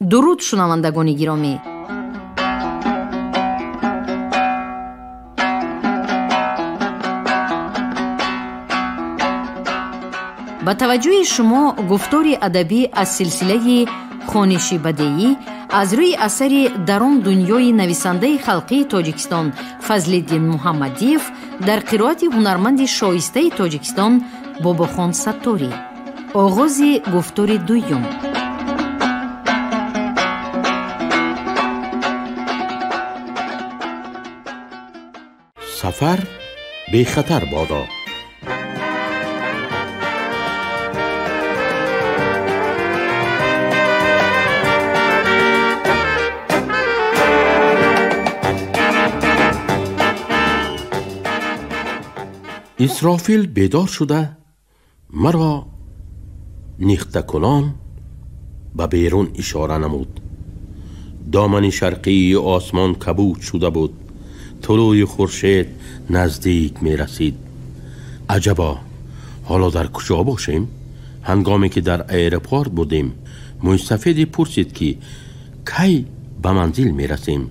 Дуруд, шунавандагони гиромӣ. Ба таваҷҷӯҳи шумо гуфтори адабӣ аз силсилаи хониши бадеӣ аз рӯи асари «Дар он дунёи» нависандаи халқии Тоҷикистон Фазлиддин Муҳаммадиев дар қироати ҳунарманди шоистаи Тоҷикистон Бобохон Сатторӣ. Оғози гуфтори дуюм. Сафар бехатар бодо. Исрофил бедор шуда маро нихтакунон ба берун ишора намуд. Домани шарқии осмон кабуд шуда буд. Тулӯи хуршед наздик мерасид. Аҷабо, ҳоло дар куҷо бошем? Ҳангоме ки дар аэропорт будем, мӯйсафеде пурсид, ки кай ба манзил мерасем.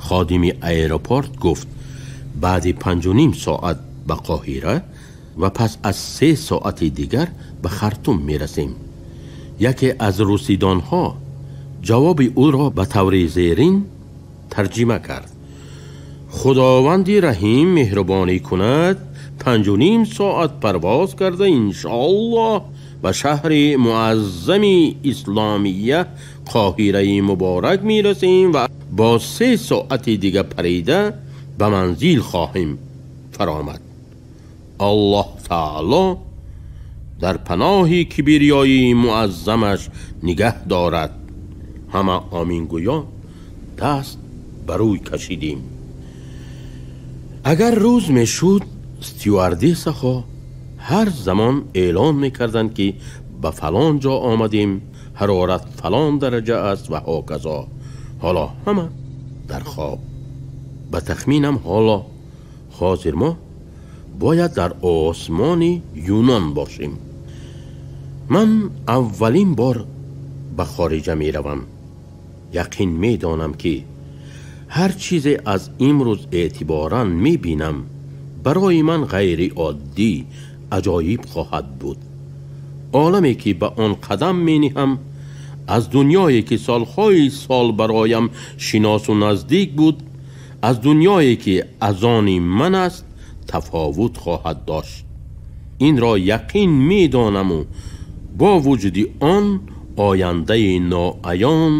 Ходими аэропорт гуфт, баъди 5:30 соат ба Қоҳира ва пас аз 3 соати дигар ба Хартум мерасем. Яке аз русидонҳо ҷавоби ӯро ба таври зерин тарҷима кард: Худованди раҳим меҳрубонӣ кунад, 5:30 соат парвоз карда иншоаллоҳ ба шаҳри муаззами исломия Қоҳираи муборак мерасем ва бо 3 соати дига парида ба манзил хоҳем фаромад. Аллоҳ таоло дар паноҳи кибриёи муаззамаш нигаҳ дорад. Ҳама омингӯён даст ба рӯй кашидем. Агар рӯз мешуд, стюардессаҳо ҳар замон эълон мекарданд, ки ба фалон ҷо омадем, ҳарорат фалон дараҷа аст ва ҳоказо. Ҳоло ҳама дар хоб. Ба тахминам ҳоло ҳозир мо бояд дар осмони Юнон бошем. Ман аввалин бор ба хориҷа меравам. Яқин медонам, ки ҳар чизе аз имрӯз эътиборан мебинам барои ман ғайриоддӣ, аҷоиб хоҳад буд. Оламе ки ба он қадам мениҳам, аз дунёе ки солҳои сол бароям шиносу наздик буд, аз дунёе ки аз они ман аст, тафовут хоҳад дошт. Инро яқин медонаму бо вуҷуди он ояндаи ноаён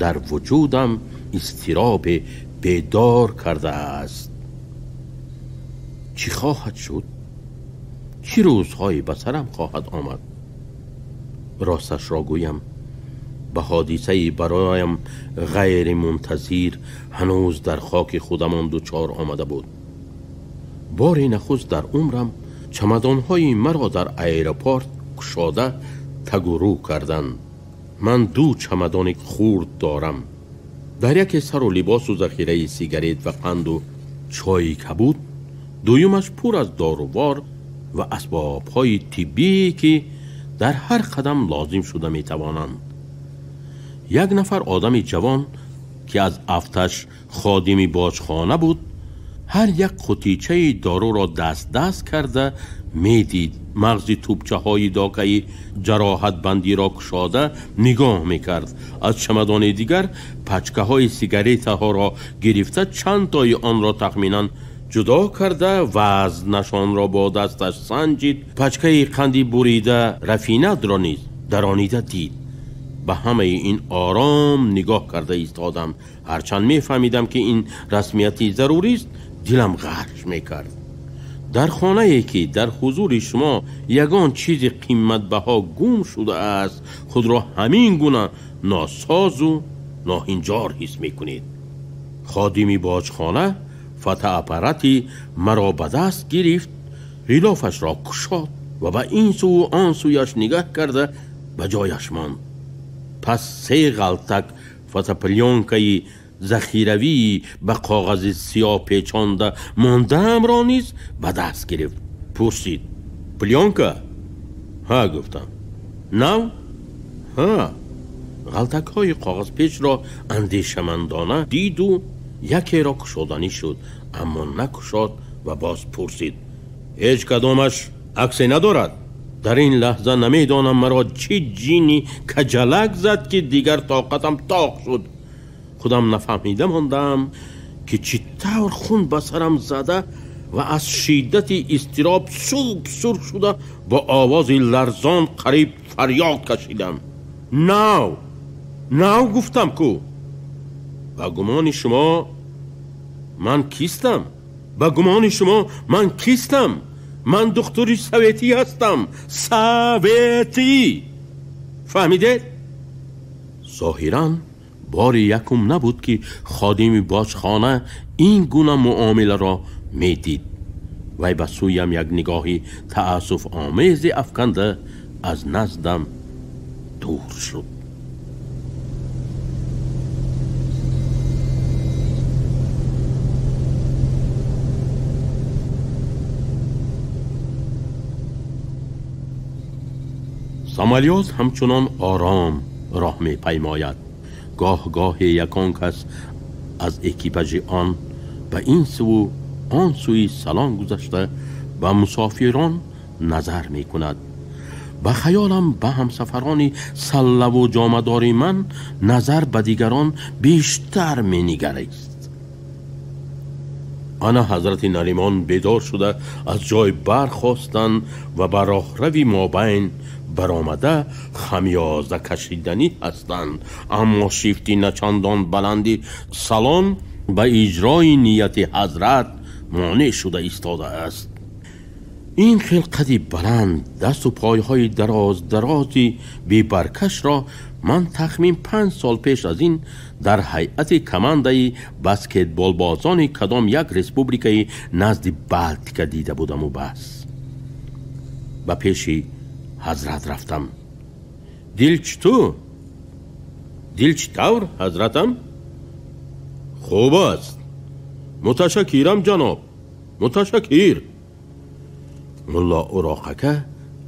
дар вуҷудам изтиробе бедор кардааст. Чӣ хоҳад шуд? Чӣ рӯзҳое ба сарам хоҳад омад? Росташро гӯям, ба ҳодисаи бароям ғайримунтазир ҳанӯз дар хоки худамон дучор омада буд. Бори нахуст дар умрам чамадонҳои маро дар аэропорт кушода тагурӯ карданд. Ман 2 чамадони хурд дорам. Дар яке сару либосу захираи сигарет ва қанду чойи кабуд, дуюмаш пур аз дорувор ва асбобҳои тиббие, ки дар ҳар қадам лозим шуда метавонанд. Як нафар одами ҷавон, ки аз афташ ходими боҷхона буд, ҳар як қутичаи доруро даст-даст карда медид. Мағзи тӯбчаҳои докаи ҷароҳатбандиро кушода нигоҳ мекард. Аз чамадони дигар пачкаҳои сигаретаҳоро гирифта чанд тои онро тахминан ҷудо карда вазнашонро бо дасташ санҷид. Пачкаи қанди бурида рафинадро низ даронида дид. Ба ҳамаи ин ором нигоҳ карда истодам. Ҳарчанд мефаҳмидам, ки ин расмияти зарурист, дилам ғарш мекард. Дар хонае ки дар ҳузури шумо ягон чизи қиматбаҳо гум шудааст, худро ҳамин гуна носозу ноҳинҷор ҳис мекунед. Ходими боҷхона фотоаппарати маро ба даст гирифт, ғилофашро кушод ва ба ин сӯву он сӯяш нигаҳ карда ба ҷояш монд. Пас 3 ғалтак фотоплёнкаи захиравии ба коғази сиёҳ печонда мондаамро низ ба даст гирифт. Пурсид: плёнка? Ҳа, гуфтам. Нав? Ҳа. Ғалтакҳои коғазпечро андешамандона диду якеро кушоданӣ шуд, аммо накушод ва боз пурсид: ҳеҷ кадомаш аксе надорад? Дар ин лаҳза намедонам маро чӣ ҷини каҷалак зад, ки дигар тоқатам тоқ шуд. Худам нафаҳмида мондам, ки чӣ тавр хун ба сарам зада ва аз шиддати изтироб сурб сурх шуда бо овози ларзон қариб фарёд кашидам: нав, нав гуфтам ку! Ба гумони шумо ман кистам? Ба гумони шумо ман кистам? Ман духтури советӣ ҳастам, советӣ! Фаҳмидед? Зоҳиран бори якум набуд, ки ходими боҷхона ин гуна муомиларо медид. Вай ба сӯям як нигоҳи таассуфомезе афканда аз наздам дур шуд. Самолёт ҳамчунон ором роҳ мепаймояд. Гоҳ-гоҳе ягон кас аз экипажи он ба ин сӯву он сӯи салон гузашта ба мусофирон назар мекунад. Ба хаёлам ба ҳамсафарони саллаву ҷомадори ман назар ба дигарон бештар менигарист. Ана ҳазрати Наримон бедор шуда аз ҷой бархостанд ва ба роҳрави мобайн баромада хамёза кашиданӣ ҳастанд, аммо шифти начандон баланди салон ба иҷрои нияти ҳазрат монеъ шуда истодааст. Ин хел қади баланд, дасту пойҳои дароз дарози бебаркашро ман тахмин 5 сол пеш аз ин дар ҳайати командаи баскетболбозони кадом як республикаи назди Балтика дида будаму бас. Ба пеши ҳазрат рафтам. Дил чӣ ту? Дил чӣ тавр, ҳазратам? Хуб аст. Муташаккирам, ҷаноб, муташаккир. Мулло Уроқака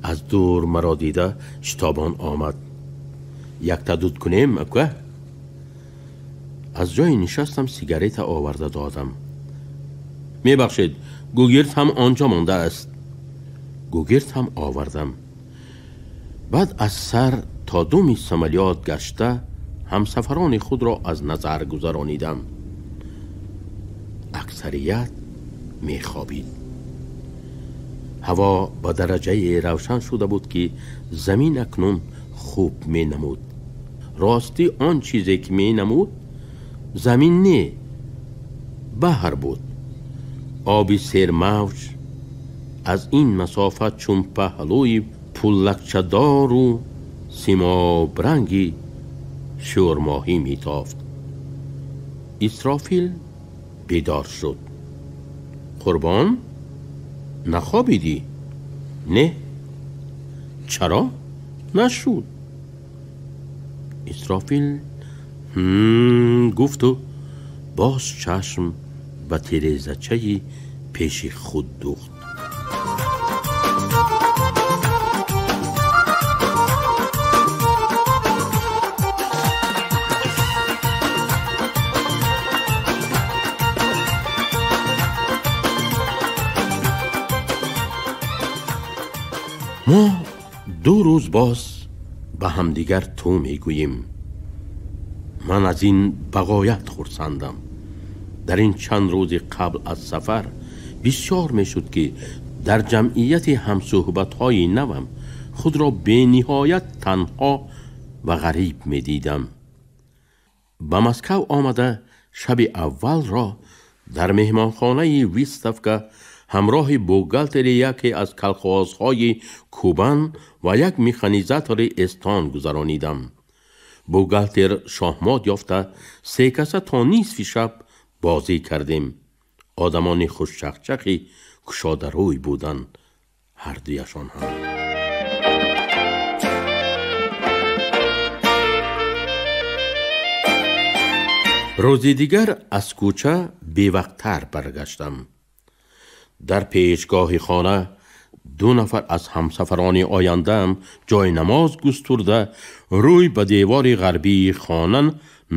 аз дур маро дида шитобон омад. Якта дуд кунем, ака? Аз ҷои нишастам сигарета оварда додам. Мебахшед, гугирд ҳам онҷо мондааст. Гугирд ҳам овардам. Баъд аз сар то думи самолёт гашта ҳамсафарони худро аз назар гузаронидам. Аксарият мехобид. Ҳаво ба дараҷае равшан шуда буд, ки замин акнун хуб менамуд. Ростӣ он чизе ки менамуд замин не, баҳр буд. Оби сермавҷ аз ин масофа чун паҳлӯи пулакчадору симобранги шӯрмоҳӣ метофт. Исрофил бедор шуд. Қурбон, нахобидӣ? Не. Чаро? Нашуд. Исрофил гуфту боз чашм ба тирезачаи пеши худ духт. Мо 2 рӯз боз ба ҳамдигар ту мегӯем. Ман аз ин бағоят хурсандам. Дар ин чанд рӯзи қабл аз сафар бисёр мешуд, ки дар ҷамъияти ҳамсӯҳбатҳои навам худро бениҳоят танҳо ва ғариб медидам. Ба Москав омада шаби аввалро дар меҳмонхонаи Виставка ҳамроҳи бухгалтери яке аз колхозҳои Кубан ва як механизатори эстон гузаронидам. Бухгалтер шоҳмот ёфта се каса то нисфи шаб бозӣ кардем. Одамони хушчақчақи кушодарӯй буданд ҳардуяшон ҳам. Рӯзи дигар аз кӯча бевақттар баргаштам. Дар пешгоҳи хона Ду нафар аз ҳамсафарони ояндаам ҷои намоз густурда, рӯй ба девори ғарбии хона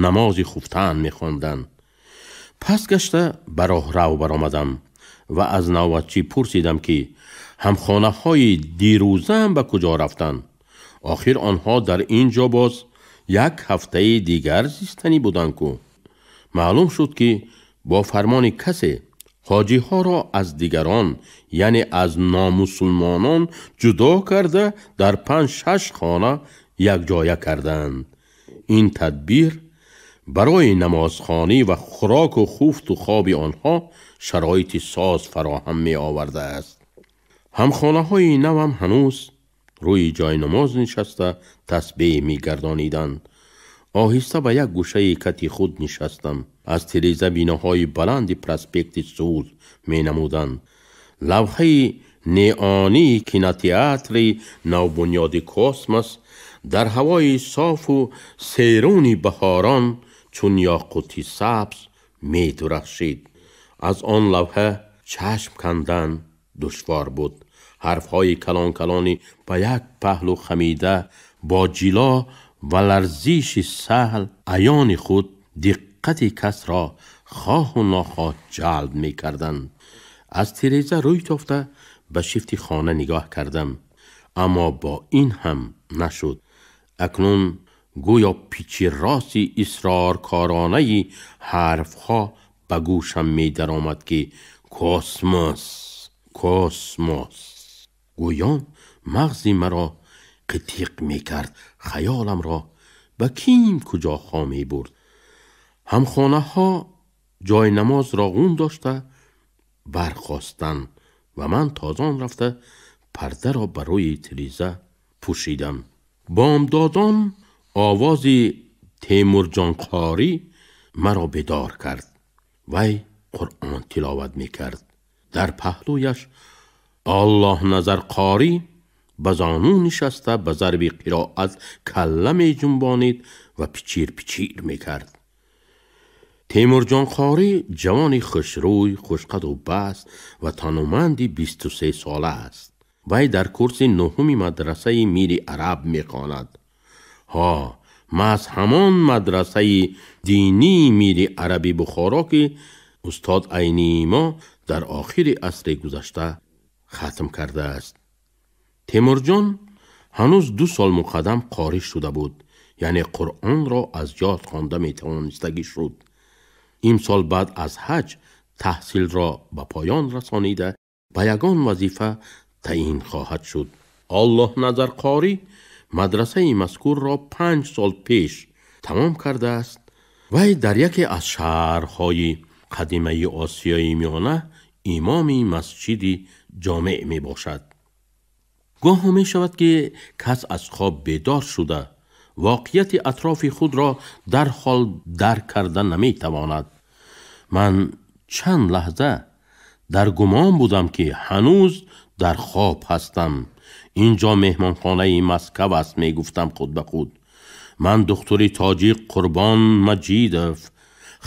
намози хуфтан мехонданд. Пас гашта ба роҳрав баромадам ва аз навбатчӣ пурсидам, ки ҳамхонаҳои дирӯзаам ба куҷо рафтанд. Охир онҳо дар ин ҷо боз як ҳафтаи дигар зистанӣ буданд ку. Маълум шуд, ки бо фармони касе ҳоҷиҳоро аз дигарон, яъне аз номусулмонон ҷудо карда, дар 5-6 хона якҷоя карданд. Ин тадбир барои намозхонӣ ва хӯроку хуфту хоби онҳо шароити соз фароҳам меовардааст. Ҳамхонаҳои навам ҳанӯз рӯи ҷои намоз нишаста тасбеҳ мегардониданд. Оҳиста ба як гӯшаи кати худ нишастам. Аз тиреза биноҳои баланди проспекти Сулҳ менамуданд. Лавҳаи неонии кинотеатри навбунёди Космос дар ҳавои софу серуни баҳорон чун ёқути сабз медурахшид. Аз он лавҳа чашм кандан душвор буд. Ҳарфҳои калон-калони ба як паҳлу хамида бо ҷило ва ларзиши саҳл аёни худ диққати касро хоҳу нохоҳ ҷалб мекарданд. Аз тиреза рӯй тофта ба шифти хона нигоҳ кардам, аммо бо ин ҳам нашуд. Акнун гӯё пичи роси исроркоронаи ҳарфҳо ба гӯшам медаромад, ки космос, космос. Гӯён мағзи маро қитиқ мекард, хаёламро ба ким куҷоҳо мебурд. Ҳамхонаҳо ҷои намозро ғун дошта бархостанд ва ман тозон рафта пардаро ба рӯи тиреза пӯшидам. Бомдодон овози Темурҷонқорӣ маро бедор кард. Вай Қуръон тиловат мекард. Дар паҳлӯяш Аллоҳназарқорӣ ба зону нишаста ба зарби қироат калла меҷунбонид ва пичир пичир мекард. Темурҷонқорӣ ҷавони хушрӯй, хушқаду баст ва тануманди 23 сола аст. Вай дар курси 9-уми мадрасаи Мири Араб мехонад. Ҳо, маҳз ҳамон мадрасаи динии Мири Араби Бухоро, ки устод Айнии мо дар охири асри гузашта хатм кардааст. Темурҷон ҳанӯз 2 сол муқаддам қорӣ шуда буд, яъне Қуръонро аз ёд хонда метавонистагӣ шуд. Имсол баъд аз ҳаҷ таҳсилро ба поён расонида ба ягон вазифа таъин хоҳад шуд. Аллоҳназарқорӣ мадрасаи мазкурро 5 сол пеш тамом кардааст. Вай дар яке аз шаҳрҳои қадимаи Осиёи Миёна имоми масҷиди ҷомеъ мебошад. Гоҳо мешавад, ки кас аз хоб бедор шуда воқеияти атрофи худро дарҳол дарк карда наметавонад. Ман чанд лаҳза дар гумон будам, ки ҳанӯз дар хоб ҳастам. Инҷо меҳмонхонаи Москав аст, мегуфтам худ ба худ. Ман духтури тоҷик Қурбон Маҷидов.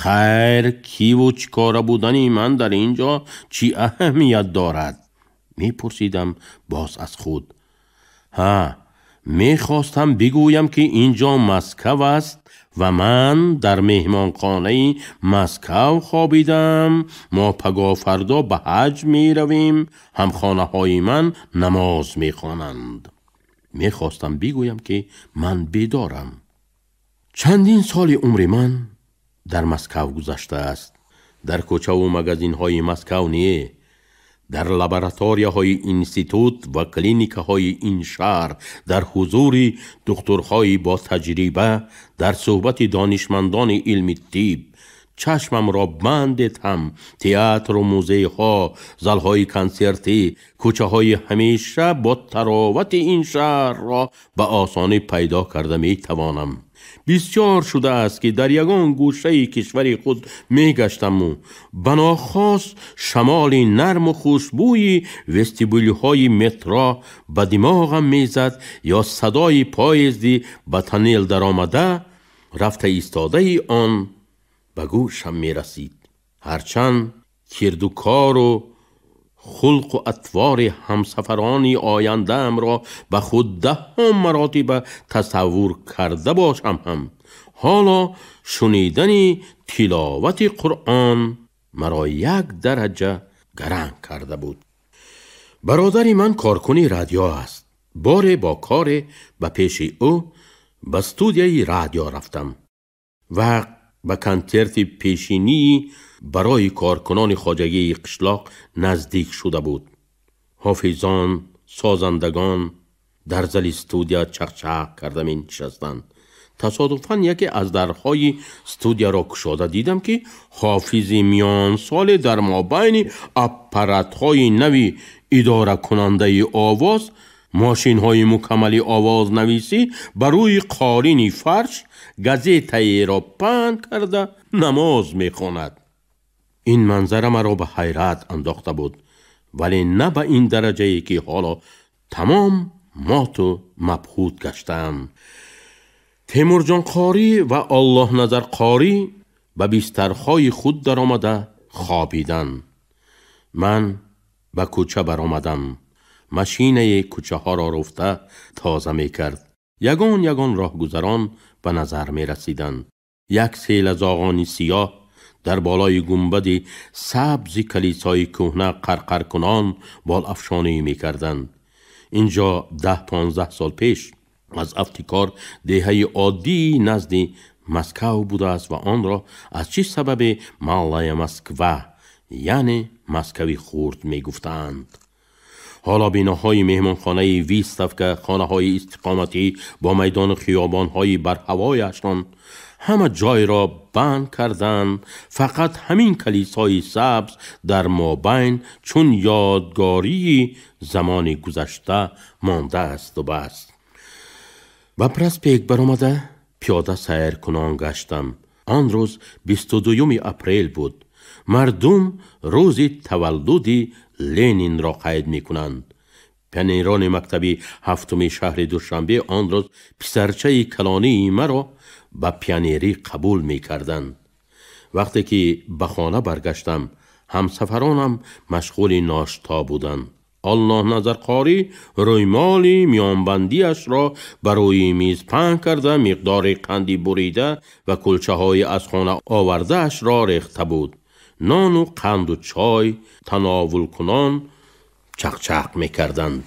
Хайр, киву чӣ кора будани ман дар ин ҷо чӣ аҳамият дорад? Мепурсидам боз аз худ. Ҳа, мехостам бигӯям, ки ин ҷо Москав аст ва ман дар меҳмонхонаи Москав хобидам. Мо пагоҳ фардо ба ҳаҷ меравем. Ҳамхонаҳои ман намоз мехонанд. Мехостам бигӯям, ки ман бедорам. Чандин соли умри ман дар Москав гузаштааст. Дар кӯчаву магазинҳои Москав не, дар лабораторияҳои институт ва клиникаҳои ин шаҳр, дар ҳузури духтурҳои бо таҷриба, дар суҳбати донишмандони илми тиб. Чашмамро бандед ҳам театру музейҳо, залҳои консертӣ, кӯчаҳои ҳамеша бо таровати ин шаҳрро ба осонӣ пайдо карда метавонам. Бисёр шудааст, ки дар ягон гӯшаи кишвари худ мегаштаму ба нохост шамоли нарму хушбӯи вестибюлҳои метро ба димоғам мезад ё садои поезди ба тоннел даромада рафта истодаи он ба гӯшам мерасид. Ҳарчанд кирдукору Хулқу атвори ҳамсафарони ояндаамро ба худ даҳҳо маротиба тасаввур карда бошам ҳам, ҳоло шунидани тиловати Қуръон маро як дараҷа гаранг карда буд. Бародари ман коркуни радио аст. Боре бо коре ба пеши ӯ ба студияи радио рафтам ва ба консерти пешинии барои коркунони хоҷагии қишлоқ наздик шуда буд. Ҳофизон, созандагон дар зали студия чақчақ карда менишастанд. Тасодуфан яке аз дарҳои студияро кушода дидам, ки ҳофизи миёнсоле дар мобайни аппаратҳои нави идоракунандаи овоз, мошинҳои мукаммали овознависӣ ба рӯи қолини фарш газетаеро паҳн карда намоз мехонад. Ин манзара маро ба ҳайрат андохта буд, вале на ба ин дараҷае ки ҳоло тамом моту мабҳут гаштаам. Темурҷон Қорӣ ва Аллоҳназар Қорӣ ба бистарҳои худ даромада хобиданд. Ман ба кӯча баромадам. Машинаи кӯчаҳоро руфта тоза мекард. Ягон ягон роҳгузарон ба назар мерасиданд. Як селазоғони сиёҳ дар болои гунбади сабзи калисои кӯҳна қарқаркунон болафшонӣ мекарданд. Инҷо 10-15 сол пеш аз афтикор деҳаи оддии назди Москав будааст ва онро аз чӣ сабабе Малая Москва, яъне Москави хурд мегуфтаанд. Ҳоло биноҳои меҳмонхонаи Виставка, хонаҳои истиқоматӣ бо майдону хиёбонҳои барҳавояшон ҳама ҷойро банд карданд. Фақат ҳамин калисои сабз дар мобайн чун ёдгории замони гузашта мондаасту бас. Ба проспект баромада пиёда сайркунон гаштам. Он рӯз 22 апрел буд. Мардум рӯзи таваллуди Ленинро қайд мекунанд. Пионерони мактаби ҳафтуми шаҳри Душанбе он рӯз писарчаи калонии маро ба пионерӣ қабул мекарданд. Вақте ки ба хона баргаштам, ҳамсафаронам машғули ношто буданд. Аллоҳназар Қорӣ рӯймоли миёнбандиашро ба рӯи миз паҳн карда, миқдори қанди бурида ва кулчаҳои аз хона овардаашро рехта буд. Нону қанду чой тановулкунон чақчақ мекарданд.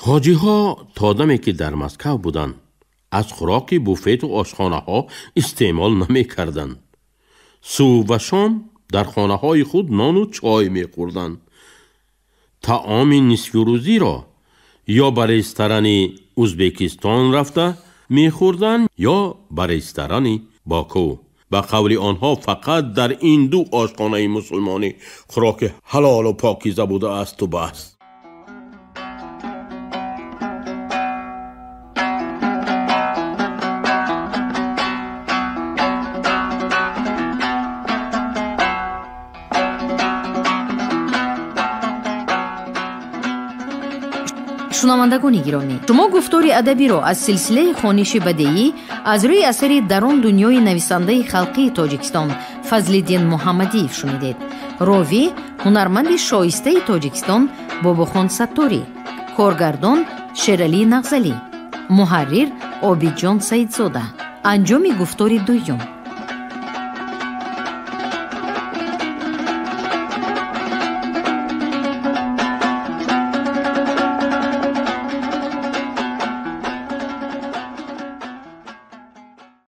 Ҳоҷиҳо то даме ки дар Москав буданд, аз хӯроки буфету ошхонаҳо истеъмол намекарданд. Субҳ ва шом дар хонаҳои худ нону чой мехӯрданд. Таоми нисфирӯзиро ё ба ресторани Узбекистон рафта мехӯрданд, ё ба ресторани Боку. Ба қавли онҳо фақат дар ин ду ошхонаи мусулмонӣ хӯроки ҳалолу покиза будаасту бас. Шунавандагони гиромӣ, шумо гуфтори адабиро аз силсилаи хониши бадеӣ аз рӯи асари «Дар он дунёи нависандаи халқии Тоҷикистон» Фазлиддин Муҳаммадиев шунидед. Ровӣ ҳунарманди шоистаи Тоҷикистон Бобохон Сатторӣ, коргардон Шералӣ Нағзалӣ, муҳаррир Обидҷон Саидзода. Анҷоми гуфтори дуюм.